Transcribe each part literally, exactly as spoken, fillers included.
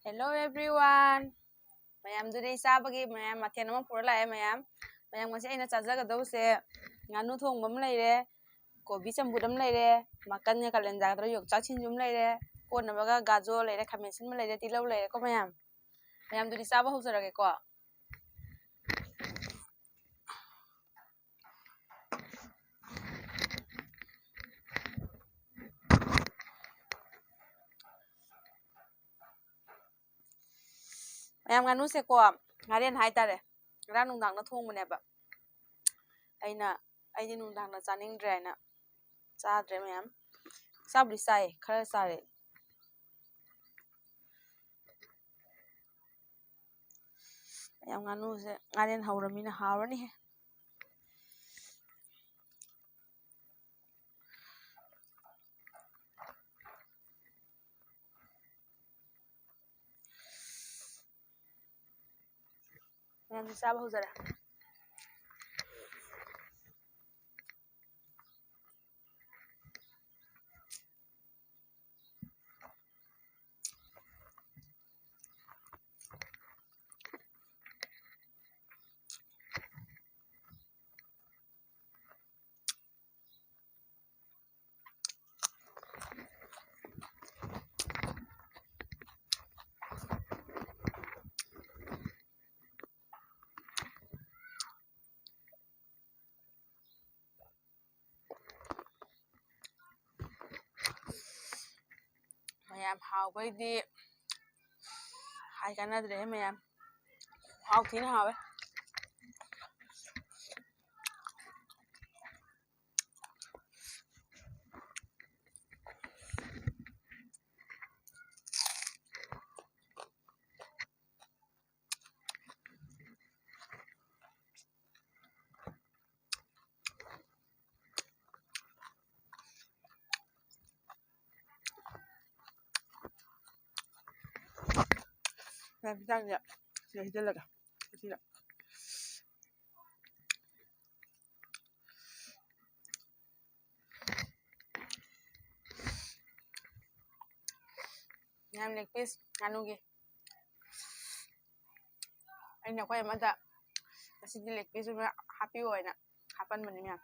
Hello everyone. ꯃꯌꯥꯝꯗꯨꯗꯤ ꯆꯥꯕꯒꯤ ꯃꯌꯥꯝ ꯃꯊꯦꯜ ꯑꯃ ꯄꯨꯔ ꯂꯥꯛꯑꯦ ꯃꯌꯥꯝ꯫ ꯃꯌꯥꯝ, ꯉꯁꯤ ꯑꯩꯅ ꯆꯥꯖꯒꯗꯧꯕꯁꯦ ꯉꯥꯅꯨ ꯊꯣꯡꯕ ꯑꯃ ꯂꯩꯔꯦ, ꯀꯣꯕꯤ ꯆꯝꯐꯨꯠ ꯑꯃ ꯂꯩꯔꯦ, ꯃꯀꯟꯒ ꯀꯥꯂꯦꯟꯖꯥꯒ ꯇꯧꯔꯒ ꯌꯣꯡꯆꯥꯛ ꯁꯤꯡꯖꯨ ꯑꯃ ꯂꯩꯔꯦ, ꯀꯣꯠꯅꯕꯒ ꯒꯥꯖꯣꯔ ꯂꯩꯔꯦ, ꯈꯥꯃꯦꯟ ꯑꯁꯤꯟꯕ ꯂꯩꯔꯦ, ꯇꯤꯜꯍꯧ ꯂꯩꯔꯦꯀꯣ ꯃꯌꯥꯝ꯫ ꯃꯌꯥꯝꯗꯨꯗꯤ ꯆꯥꯕ ꯍꯧꯖꯔꯒꯦꯀꯣ꯫ ꯃꯌꯥꯝ, ꯉꯥꯅꯨꯁꯦꯀꯣ, ꯉꯥꯔꯦꯟ ꯍꯥꯏꯇꯥꯔꯦ, ꯉꯔꯥꯡ ꯅꯨꯡꯗꯥꯡꯅ ꯊꯣꯡꯕꯅꯦꯕ꯫ ꯑꯩꯅ, ꯑꯩꯗꯤ ꯅꯨꯡꯗꯥꯡꯗ ꯆꯥꯅꯤꯡꯗ꯭ꯔꯦ ꯍꯥꯏꯅ ꯆꯥꯗ꯭ꯔꯦ ꯃꯌꯥꯝ꯫ ꯆꯥꯕꯨꯗꯤ ꯆꯥꯏ, ꯈꯔ ꯆꯥꯔꯦ꯫ ꯃꯌꯥꯝ, ꯉꯥꯅꯨꯁꯦ ꯉꯥꯔꯦꯟ ꯍꯧꯔꯃꯤꯅ ꯍꯥꯎꯔꯅꯤꯍꯦ꯫ ꯃꯌꯥꯝꯁꯦ ꯆꯥꯕ ꯍꯧꯖꯔꯦ꯫ ꯃꯌꯥꯝ, ꯍꯥꯎꯕꯩꯗꯤ ꯍꯥꯏ ꯀꯥꯟꯅꯗ꯭ꯔꯦꯍꯦ ꯃꯌꯥꯝ, ꯍꯥꯎ ꯊꯤꯅ ꯍꯥꯎꯋꯦ꯫ ꯃꯌꯥꯝ, ꯍꯤꯟꯖꯥꯡꯁꯦ ꯁꯤꯗ ꯍꯩꯖꯤꯜꯂꯒ, ꯑꯁꯤꯗ꯫ ꯃꯌꯥꯝ, leg piece ꯉꯥꯅꯨꯒꯤ꯫ ꯑꯩꯅ ꯑꯩꯈꯣꯏ ꯑꯃꯗ ꯉꯁꯤꯗꯤ leg piece ꯑꯃ ꯍꯥꯞꯄꯤꯌꯣ ꯍꯥꯏꯅ ꯍꯥꯞꯄꯟꯕꯅꯤ ꯃꯌꯥꯝ꯫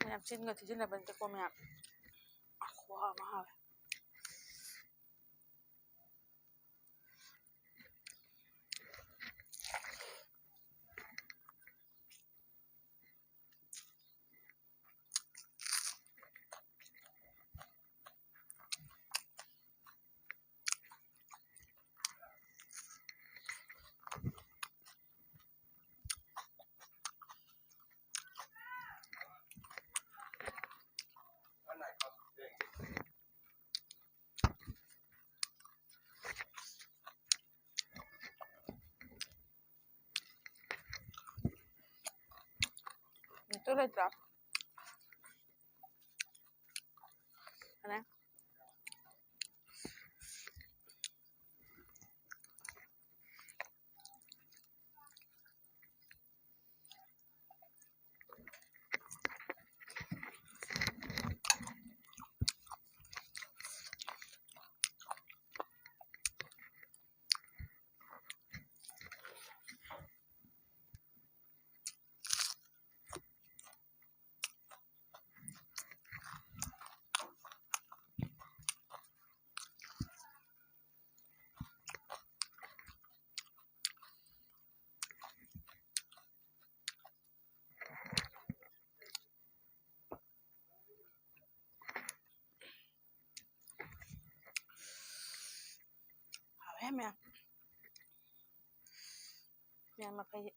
ꯃꯌꯥꯝ ꯆꯤꯟꯒ ꯊꯤꯖꯤꯟꯅꯕ ꯅꯠꯇꯦꯀꯣ ꯃꯌꯥꯝ꯫ ꯈꯨꯍꯥꯎ ꯑꯃ ꯍꯥꯎꯋꯦ꯫ ꯂꯩꯇ꯭ꯔꯣ? ꯑꯅꯦ꯫ ꯍꯥꯎꯋꯦ ꯃꯌꯥꯝ꯫ ꯃꯌꯥꯝ ꯃꯈꯩ꯫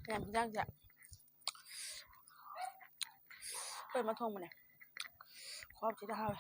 ꯃꯌꯥꯝ ꯍꯤꯟꯖꯥꯡꯁꯦ ꯑꯩꯈꯣꯏ ꯑꯃ ꯊꯣꯡꯕꯅꯦ꯫ ꯈꯨꯍꯥꯎ ꯊꯤꯅ ꯍꯥꯎꯋꯦ꯫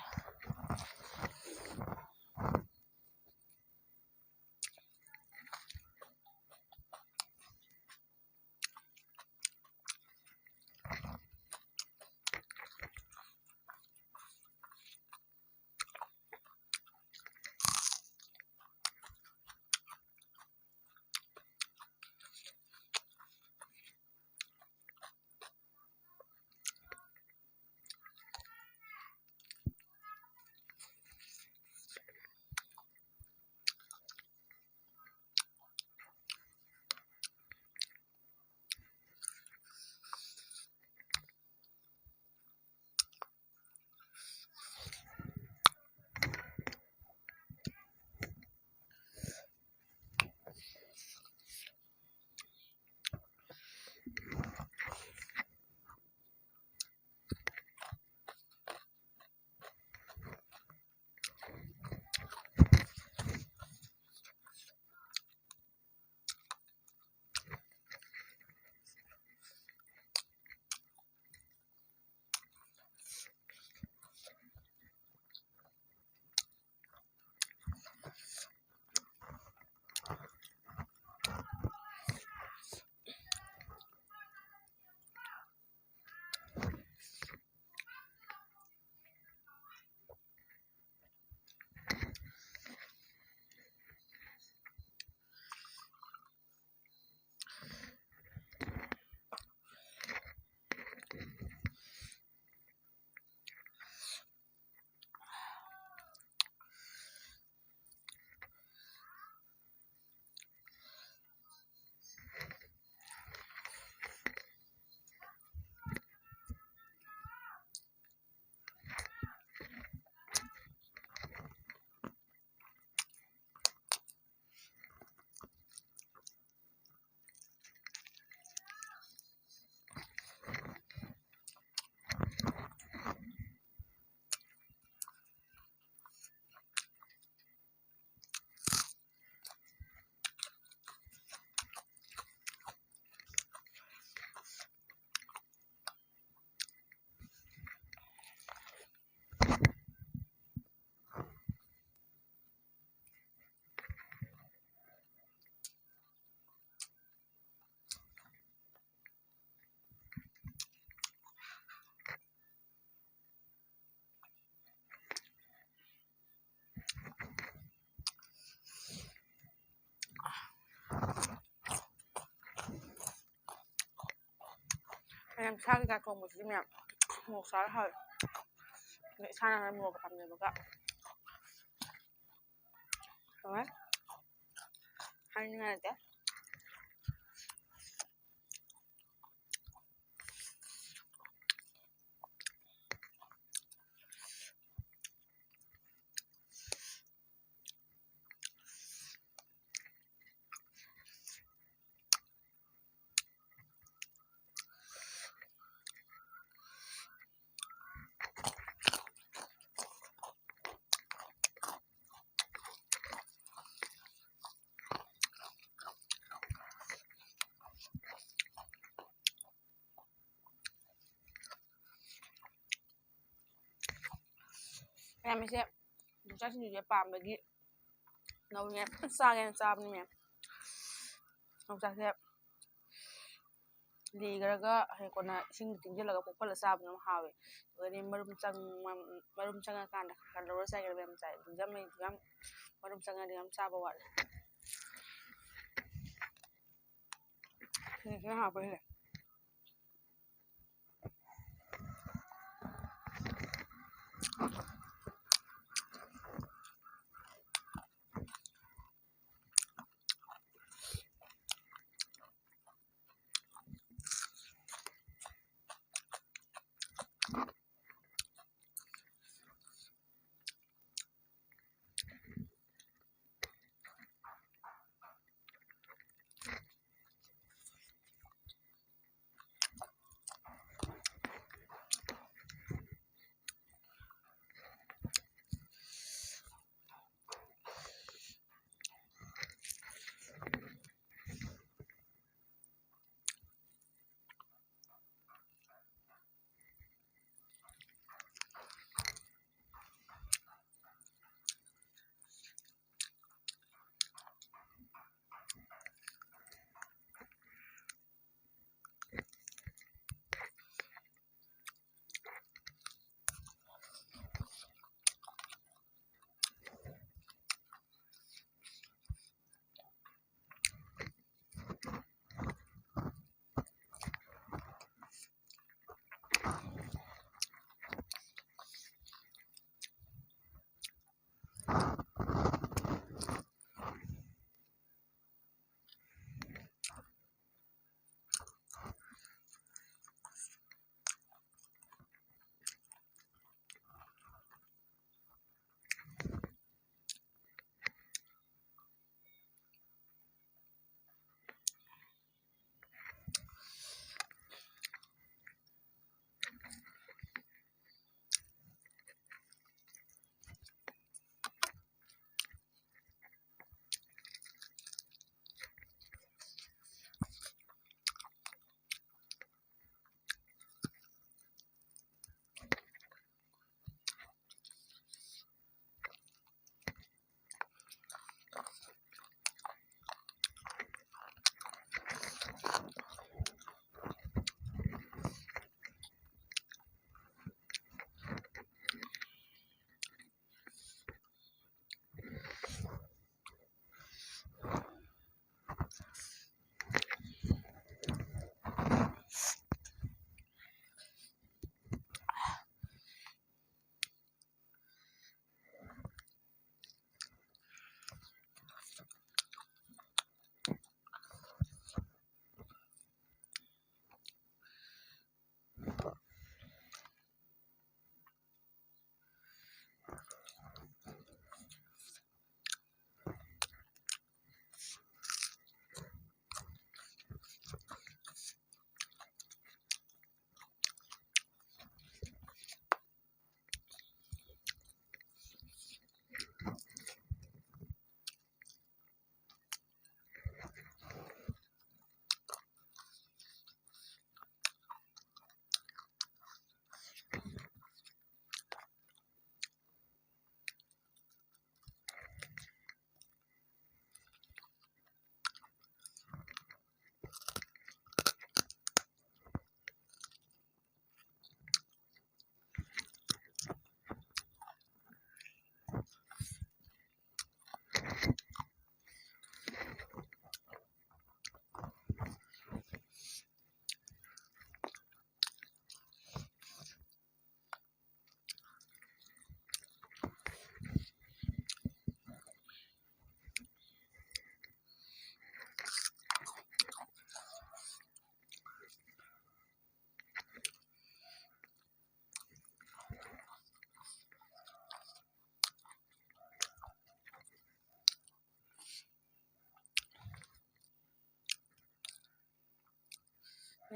ꯃꯌꯥꯝ ꯁꯥ ꯀꯩꯀꯥ ꯊꯣꯡꯕꯁꯤꯗꯤ ꯃꯌꯥꯝ ꯃꯣꯔꯣꯛ ꯁꯥꯔ ꯍꯥꯎꯋꯦ꯫ ꯑꯗꯣ ꯏꯁꯥꯅ ꯈꯔ ꯃꯣꯔꯣꯛꯀ ꯄꯥꯝꯖꯕꯒ ꯍꯥꯎꯋꯦ꯫ ꯍꯥꯏꯅꯤꯡꯉꯥꯏ ꯂꯩꯇꯦ꯫ ꯃꯌꯥꯝ ꯑꯩꯁꯦ ꯌꯣꯡꯆꯥꯛ ꯁꯤꯡꯖꯨꯁꯦ ꯄꯥꯝꯕꯒꯤ ꯅꯧꯔꯤꯉꯩ ꯐꯖꯅ ꯆꯥꯒꯦꯅ ꯆꯥꯕꯅꯤ ꯃꯌꯥꯝ꯫ ꯌꯣꯡꯆꯥꯛꯁꯦ ꯂꯤꯈ꯭ꯔꯒ ꯍꯌꯦꯡ ꯀꯣꯟꯅ ꯏꯁꯤꯡꯗ ꯇꯤꯡꯁꯤꯜꯂꯒ ꯄꯣꯞꯍꯜꯂ ꯆꯥꯕꯗꯨꯅ ꯍꯥꯎꯋꯦ꯫ ꯑꯗꯨꯒꯗꯤ ꯃꯔꯨꯝ ꯆꯪ-, ꯃꯔꯨꯝ ꯆꯪꯉꯀꯥꯟꯗ ꯈꯔ ꯈꯔ ꯂꯧꯔ ꯆꯥꯏꯒꯦꯅ ꯃꯌꯥꯝ ꯆꯥꯏ꯫ ꯑꯗꯨ ꯌꯥꯝ, ꯌꯥꯝ ꯃꯔꯨꯝ ꯆꯪꯉꯗꯤ ꯌꯥꯝ ꯆꯥꯕ ꯋꯥꯠꯂꯦ꯫ ꯁꯤꯅ ꯍꯥꯞꯄ ꯍꯦꯜꯂꯦ꯫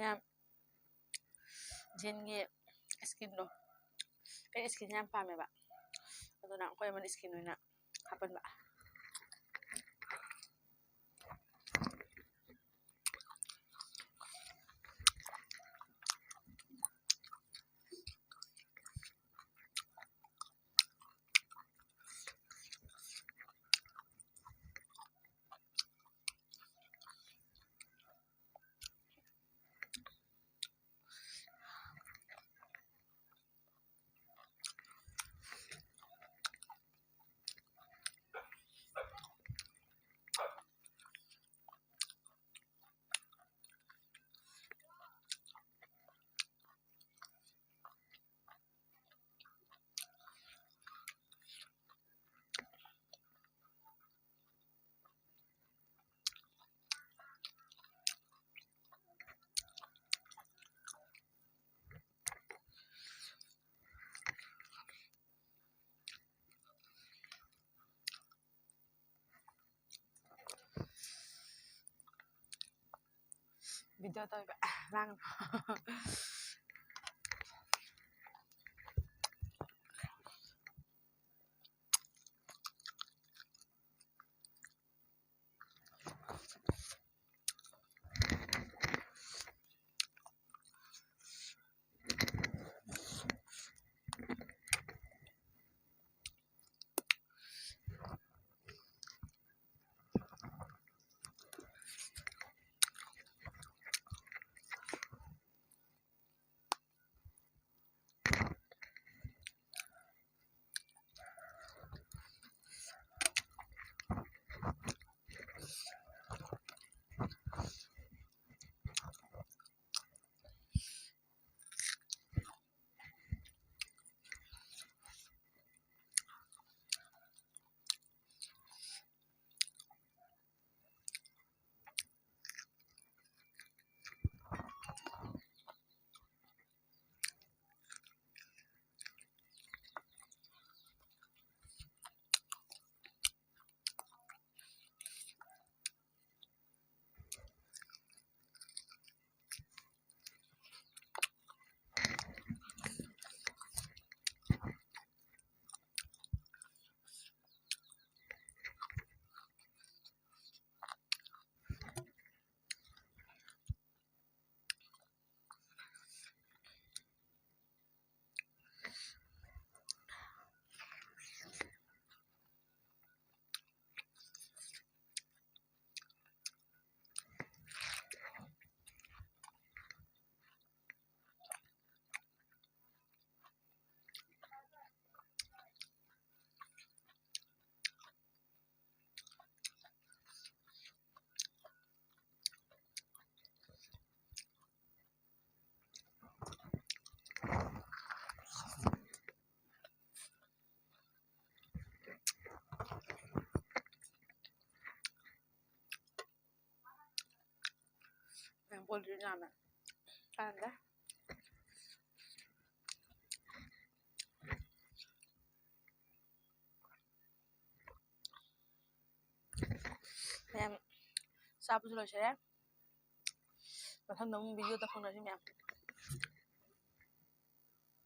ꯌꯥꯝ ꯖꯤꯟꯒꯤ ꯁ꯭ꯀꯤꯟꯗꯣ, ꯑꯩ ꯁ꯭ꯀꯤꯟ ꯌꯥꯝ ꯄꯥꯝꯃꯦꯕ, ꯑꯗꯨꯅ ꯑꯩꯈꯣꯏ ꯑꯃꯅ ꯁ꯭ꯀꯤꯟ ꯑꯣꯏꯅ ꯍꯥꯞꯄꯟꯕ꯫ ꯚꯤꯗꯤꯑꯣ ꯇꯧꯔꯤꯕ ꯂꯥꯡ꯫ ꯌꯥꯝꯃꯦ꯫ ꯀꯥꯟꯗ꯫ ꯃꯌꯥꯝ ꯆꯥꯕꯁꯨ ꯂꯣꯏꯁꯤꯜꯂꯦ꯫ ꯃꯊꯪꯗ ꯑꯃꯨꯛ ꯚꯤꯗꯤꯑꯣꯗ ꯐꯪꯅꯁꯤ ꯃꯌꯥꯝ꯫